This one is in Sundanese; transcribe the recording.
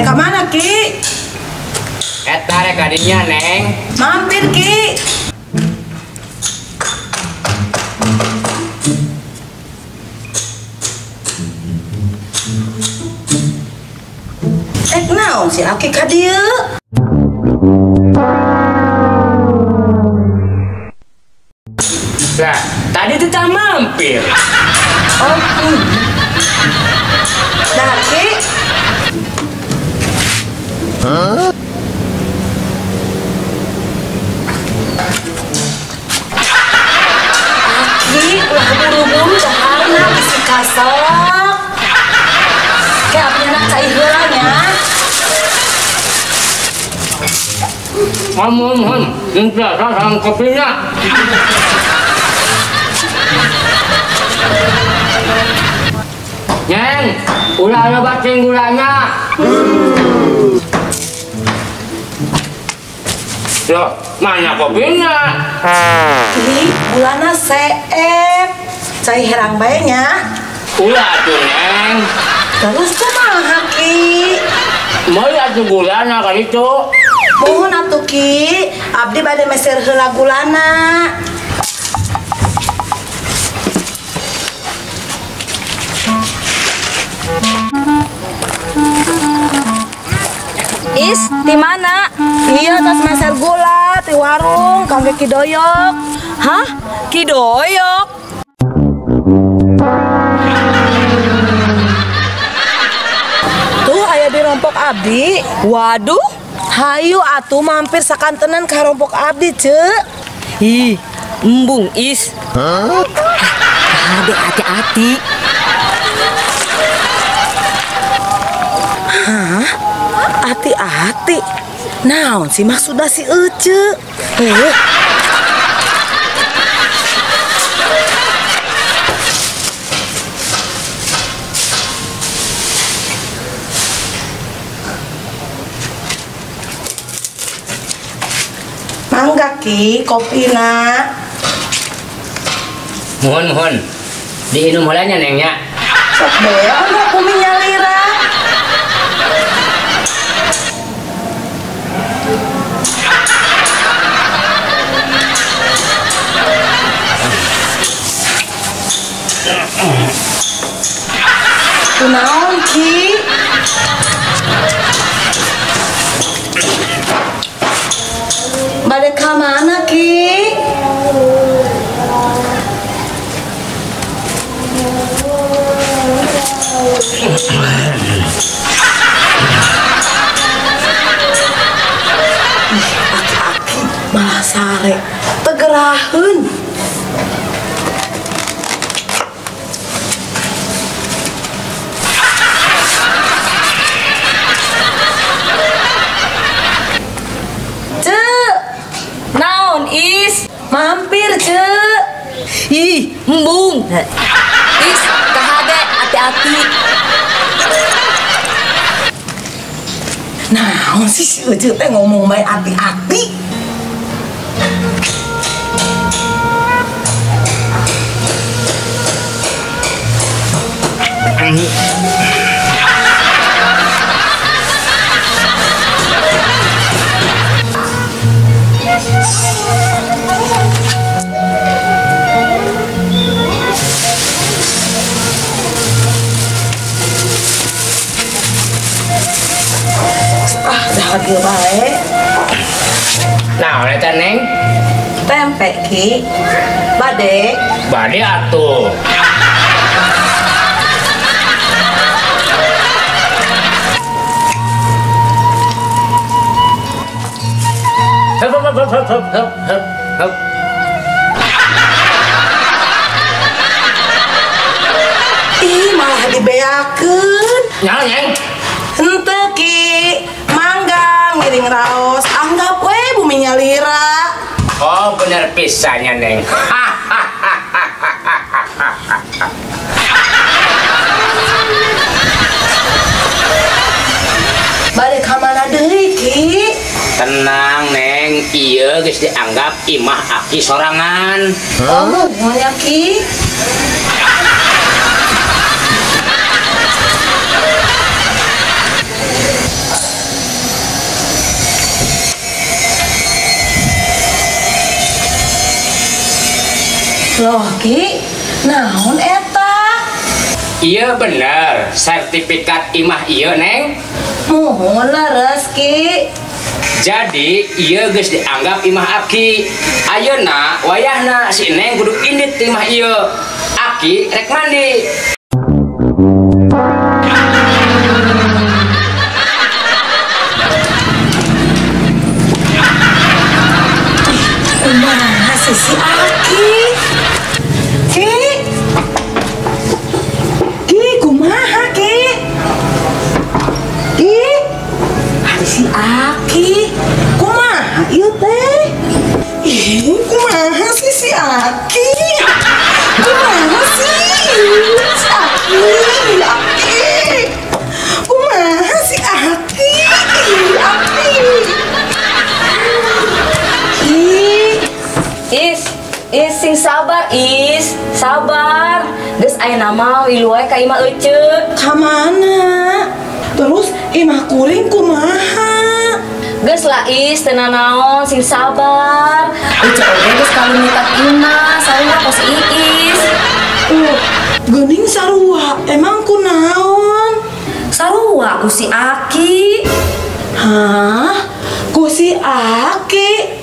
Ka mana Ki? Eta rek kadinya Neng. Mampir Ki. Naon si Aki ka dieu? Lah, tadi tuh tak mampir. Oh, Dah, Ki. Huh? Aki, ulah buru-buru daharna bisi kasok. Kayak abdi anak cai heula nya. Mohon, jeung biasa sareng kopinya. Neng, ulah loba cing gulanya. Loh, mana kopinya? Ih, gulana seep. Cai herang bae nya. Ulah atuh, Neng. Terus kumaha, Ki? Meuli atuh gulana ka ditu. Mohon atuh, Ki. Abdi bade meser heula gulana. Is, di mana? Iya, tas meser gula di warung kangge Ki Doyok. Hah? Ki Doyok? Tuh aya di rompok abdi. Waduh, hayu atuh mampir sakantenan ka rompok abdi, Ceu. Ih, embung Is. Hah? Ade hati-hati. Hah? Hati-hati. Naon sih maksudna si Ece? Mangga Ki, kopina. Mohon. Diinum heula nya Neng nya. Sok beak bumi nyalira. Kunaon Ki? Bade ka mana Ki? Ih, aki-aki malah sare tegeraheun. Naon Is? Mampir, Ceu. Ih, embung. Is, kahade hati-hati. Naon sih si Ece teh ngomong bae hati-hati. Ah, dah kieu bae. Nah, eta Neng? Tempe Ki. Bade. Bade atuh. Hup, hup, hup, hup, hup, hup, hup. Ih, malah dibeakeun. Nyaho, Neng? Henteu Ki. Mangga ngiring raos, anggap we bumi nyalira. Oh, bener pisannya, Neng. Bade ka mana deui, Ki? Tenang, Neng. Ieu geus dianggap imah aki sorangan. Oh, nuhun ya, Ki. Loh Ki, naon eta? Iya bener, sertifikat imah ieu Neng. Muhun leres Ki. Jadi ieu geus dianggap imah Aki. Ayeuna wayahna si Neng kudu indit ti imah ieu. Aki rek mandi. Kumaha sih si Aki? Ki? Ki kumaha Ki? Ki? Ari si Aki kumaha ieu teh? Ih, kumaha sih si Aki? Kumaha sih si Aki? Aki. Kumaha si Aki? Aki. Is, is sing sabar Is, sabar. Geus ayeuna mah milu wae ka imah Ece. Ka mana? Terus imah kuring kumaha? Geus lah Is, teu nanaon, sing sabar. Ece oge geus kalungitan imah, sarua kos Iis. Geuning sarua, emang kunaon? Sarua ku si Aki. Hah? Ku si Aki?